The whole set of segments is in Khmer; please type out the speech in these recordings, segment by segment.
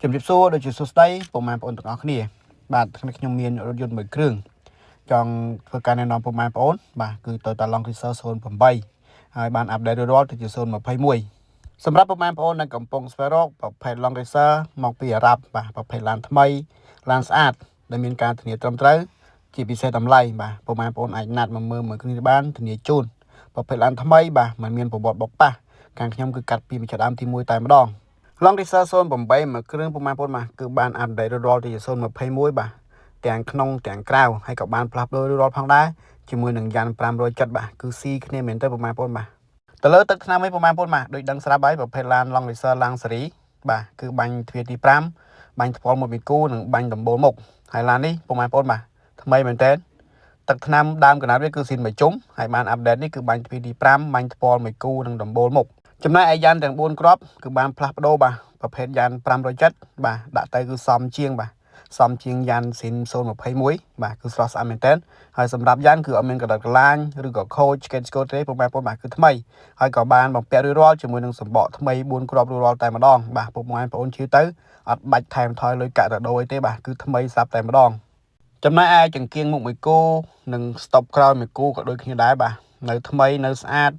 ជំរាបសួរដូចជាសួស្តីពុកម៉ែបងប្អូនទាំងអស់គ្នាបាទថ្ងៃនេះខ្ញុំមានរថយន្តមួយគ្រឿងចង់ធ្វើការណែនាំពុកម៉ែបងប្អូនបាទគឺ Toyota Land Cruiser 08ហើយបាន update រួចរាល់ទៅជា021សម្រាប់ពុកម៉ែបងប្អូននៅកំពុងស្វែងរកប្រភេទ Land Cruiser មកពីអារ៉ាប់បាទប្រភេទឡានថ្មីឡានស្អាតដែលមានការធានាត្រឹមត្រូវជាពិសេសតម្លៃបាទពុកម៉ែបងប្អូនអាចណាត់មកមើលមួយគ្នាបានធានាជូនប្រភេទឡានថ្មីបាទមិនមានប្រវត្តិបុកប៉ះខាងខ្ញុំគឺកាត់ពីម្ចាស់ដើមទី1តែម្ដង Land Cruiser 08មួយគ្រឿងពុកម៉ែបងប្អូនបាទគឺបាន update រួចរាល់ទៅជា021បាទទាំងក្នុងទាំងក្រៅហើយក៏បានផ្លាស់ប្ដូររួចរាល់ផងដែរជាមួយនឹងយ៉ាន់570បាទគឺស៊ីគ្នាមែនទេពុកម៉ែបងប្អូនបាទទៅលើទឹកថ្នាំវិញពុកម៉ែបងប្អូនបាទដូចដឹងស្រាប់ហើយប្រភេទឡាន Land Cruiser ឡាំងសេរីបាទគឺបាញ់ទ្វារទី5បាញ់ថ្ពាល់មួយមីគូនិងបាញ់ដំបូលមុខហើយឡាននេះពុកម៉ែបងប្អូនបាទថ្មីមែនតើទឹកថ្នាំដើមកណ្ដាលវាគឺស៊ីនមួយជុំហើយបាន update នេះគឺបាញ់ទ្វារទី5បាញ់ថ្ពាល់មួយគូនិងដំបូលមុខចំណែកឯយ៉ាន់ទាំង4គ្រាប់គឺបានផ្លាស់ប្ដូរបាទប្រភេទយ៉ាន់570បាទដាក់ទៅគឺសមជាងបាទសមជាងយ៉ាន់ស៊ីន021បាទគឺស្រស់ស្អាតមែនតើហើយសម្រាប់យ៉ាន់គឺអត់មានកដិតកលាញឬក៏ខូចឆ្កេតឆ្កូតទេពុកម៉ែបងប្អូនបាទគឺថ្មីហើយក៏បានបំពាក់រួចរាល់ជាមួយនឹងសម្បកថ្មី4គ្រាប់រួចរាល់តែម្ដងបាទពុកម៉ែបងប្អូនជឿទៅអត់បាច់ថែមថយលុយកាក់ទៅដូរអីទេបាទគឺថ្មីស្រាប់តែម្ដងចំណែកឯចង្គៀងមុខមួយគូនិងស្តុបក្រោយមួយគូក៏ដូចគ្នាដែរបាទនៅថ្មីនៅស្អាត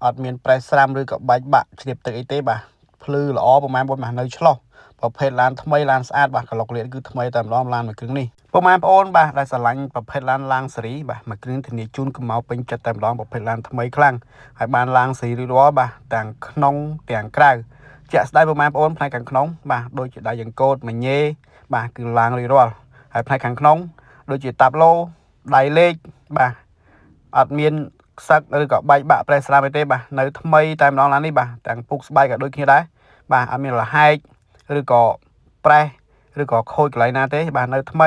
អត់មានប្រេះស្រាំឬក៏បែកបាក់ជ្រាបទឹកអីទេបាទភ្លឺល្អប្រហែលបងបាទនៅឆ្លោះប្រភេទឡានថ្មីឡានស្អាតបាទក្លុកលៀតគឺថ្មីតែម្ដងឡានមួយគ្រឿងនេះពុកម៉ែបងប្អូនបាទដែលស្រឡាញ់ប្រភេទឡានឡាងសេរីបាទមួយគ្រឿងធានាជូនកម្ៅពេញចិត្តតែម្ដងប្រភេទឡានថ្មីខ្លាំងហើយបានឡាងសេរីរួចរាល់បាទទាំងក្នុងទាំងក្រៅជាក់ស្ដែងពុកម៉ែបងប្អូនផ្នែកខាងក្នុងបាទដូចជាដៃចង្កូតមញេបាទគឺឡាងរួចរាល់ហើយផ្នែកខាងក្នុងដូចជាតាប់ឡូដៃលេខបាទអត់មានខ្សឹកឬក៏បែកបាក់ប្រេះស្រាមអីទេបាទនៅថ្មីតែម្ដងឡាននេះបាទទាំងពុកស្បែកក៏ដូចគ្នាដែរបាទអត់មានលហែកឬក៏ប្រេះឬក៏ខូចកន្លែងណាទេបាទនៅថ្មី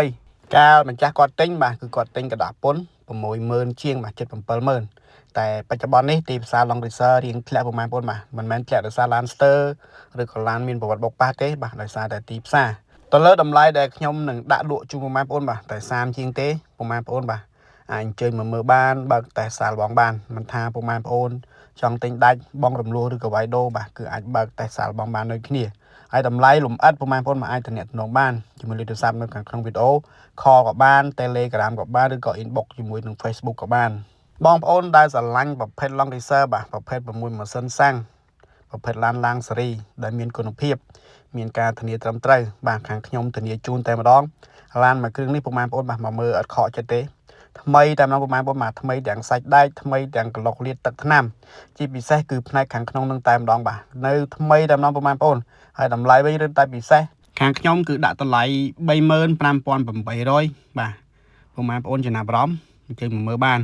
កាលម្ចាស់គាត់ទិញបាទគឺគាត់ទិញกระดาษពុន60000ជាងបាទ770,000តែបច្ចុប្បន្ននេះទីផ្សារ Land Cruiser រៀងធ្លាក់ប្រហែលបងបាទមិនមែនធ្លាក់ដោយសារឡានស្ទើឬក៏ឡានមានប្រវត្តិបុកប៉ះទេបាទដោយសារតែទីផ្សារទៅលើតម្លៃដែលខ្ញុំនឹងដាក់លក់ជូនបងប្អូនបាទតែ30ជាងទេបងប្អូនបាទអាចអញ្ជើញមកមើលបានបើកតេស្តសាកល្បងបានមិនថាពុកម៉ែបងប្អូនចង់ទិញដាច់បងរំលោះឬក៏វាយដូបាទគឺអាចបើកតេស្តសាកល្បងបានដូចគ្នាហើយតម្លៃលំអិតពុកម៉ែបងប្អូនមកអាចទំនាក់ទំនងបានជាមួយលេខទូរស័ព្ទនៅខាងក្នុងវីដេអូ call ក៏បាន Telegram ក៏បានឬក៏ inbox ជាមួយនឹង Facebook ក៏បានបងប្អូនដែលស្រឡាញ់ប្រភេទ Land Cruiser បាទប្រភេទ6ម៉ាស៊ីនសាំងប្រភេទឡានឡាងសេរីដែលមានគុណភាពមានការធានាត្រឹមត្រូវបាទខាងខ្ញុំធានាជូនតែម្ដងឡានមួយគ្រឿងនេះពុកម៉ែបងប្អូនបាទមកមើលអត់ខកចិត្តទេថ្មីតែម្ដងពុកម៉ែបងប្អូនបាទថ្មីទាំងសាច់ដែកថ្មីទាំងក្លុកលាតទឹកថ្នាំជាពិសេសគឺផ្នែកខាងក្នុងនឹងតែម្ដងបាទនៅថ្មីតែម្ដងពុកម៉ែបងប្អូនហើយតម្លៃវិញរឹតតែពិសេសខាងខ្ញុំគឺដាក់តម្លៃ35800បាទពុកម៉ែបងប្អូនចំណាប់អារម្មណ៍អញ្ជើញមកមើលបាន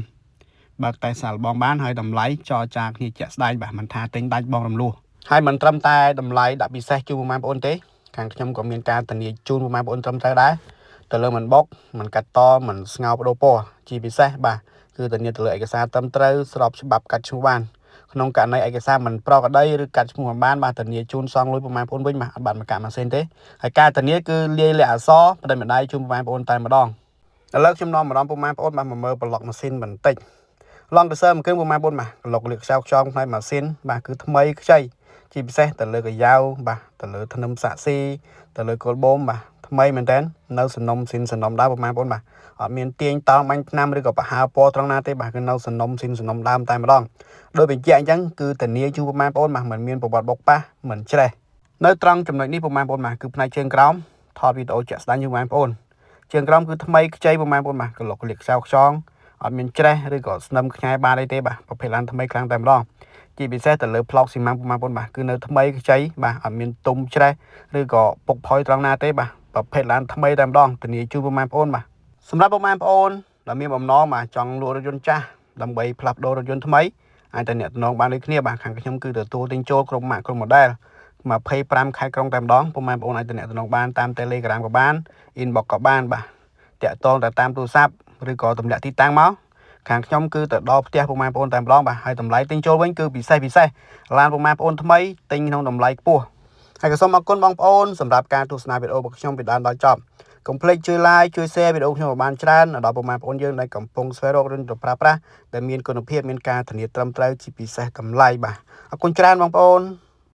បើកតែសាកល្បងបានហើយតម្លៃចរចាគ្នាជាក់ស្ដែងបាទមិនថាទិញដាច់បងរំលោះហើយមិនត្រឹមតែតម្លៃដាក់ពិសេសជូនពុកម៉ែបងប្អូនទេខាងខ្ញុំក៏មានការធានាជូនពុកម៉ែបងប្អូនត្រឹមត្រូវដែរទៅលើមិនបុកមិនកាត់តមិនស្ងោបដូរពណ៌ជាពិសេសបាទគឺធានាទៅលើឯកសារត្រឹមត្រូវស្របច្បាប់កាត់ឈ្មោះបានក្នុងករណីឯកសារមិនប្រក្រតីឬកាត់ឈ្មោះមិនបានបាទធានាជូនសងលុយពុកម៉ែបងប្អូនវិញបាទអត់បានមកកាក់ម៉ាស៊ីនទេហើយការធានាគឺលាយលក្ខអក្សរបដិម្ដាយជូនពុកម៉ែបងប្អូនតែម្ដងឥឡូវខ្ញុំនាំម្ដងពុកម៉ែបងប្អូនបាទមកមើលប្លុកម៉ាស៊ីនបន្តិច Land Cruiser មួយគ្រឿងពុកម៉ែបងប្អូនបាទក្លុកលាកខ្ចៅខ្យងផ្នែកម៉ាស៊ីនបាទគឺថ្មីខ្ចីជាពិសេសទៅលើកាយ៉ាវបាទទៅលើធ្នឹមសាក់ស៊ីទៅលើគល់បូមបាទថ្មីមែនតើនៅសំណុំស៊ីនសំណុំដើមពុកម៉ែបងប្អូនបាទអត់មានទាញតោងបាញ់ថ្នាំឬក៏ប្រហើពណ៌ត្រង់ណាទេបាទគឺនៅសំណុំស៊ីនសំណុំដើមតែម្ដងដោយបញ្ជាក់អញ្ចឹងគឺធានាជូនពុកម៉ែបងប្អូនបាទមិនមានប្រវត្តិបុកប៉ះមិនច្រេះនៅត្រង់ចំណុចនេះពុកម៉ែបងប្អូនបាទគឺផ្នែកជើងក្រោមថតវីដេអូជាក់ស្ដែងជូនបងប្អូនជើងក្រោមគឺថ្មីខ្ចីពុកម៉ែបងប្អូនបាទក្លុកលាកខ្ចៅខ្យងអត់មានច្រេះឬក៏ស្នឹមខ្ញែបានអីទេបាទប្រភេទឡានថ្មីខ្លាំងតែម្ដងជាពិសេសទៅលើប្លុកស៊ីម៉ាំងពុកម៉ែបងប្អូនបាទគឺនៅថ្មីខ្ចីបាទអត់មានទុំច្រេះឬក៏ពុកផុយត្រង់ណាទេបាទប្រភេទឡានថ្មីតែម្ដងធានាជូនពុកម៉ែបងប្អូនបាទសម្រាប់ពុកម៉ែបងប្អូនដែលមានបំណងបាទចង់លក់រថយន្តចាស់ដើម្បីផ្លាស់ប្ដូររថយន្តថ្មីអាចតែអ្នកតំណងបានដូចគ្នាបាទខាងខ្ញុំគឺទទួលទិញចូលគ្រប់ម៉ាកគ្រប់ model 25ខែក្រុងតែម្ដងពុកម៉ែបងប្អូនអាចតំណងបានតាម Telegram ក៏បាន Inbox ក៏បានបាទតាក់ទងតែតាមទូរស័ព្ទឬក៏ទម្លាក់ទីតាំងមកខាងខ្ញុំគឺទៅដល់ផ្ទះពុកម៉ែបងប្អូនតែម្ដងបាទហើយតម្លៃទិញចូលវិញគឺពិសេសពិសេសឡានពុកម៉ែបងប្អូនថ្មីទិញក្នុងតម្លៃខ្ពស់ហើយក៏សូមអរគុណបងប្អូនសម្រាប់ការទស្សនាវីដេអូរបស់ខ្ញុំពីដើមដល់ចប់កុំភ្លេចជួយ like ជួយ share វីដេអូខ្ញុំឲ្យបានច្រើនដល់ពុកម៉ែបងប្អូនយើងដែលកំពុងស្វែងរករថយន្តប្រើប្រាស់ដែលមានគុណភាពមានការធានាត្រឹមត្រូវជាពិសេសតម្លៃបាទអរគុណច្រើនបងប្អូន។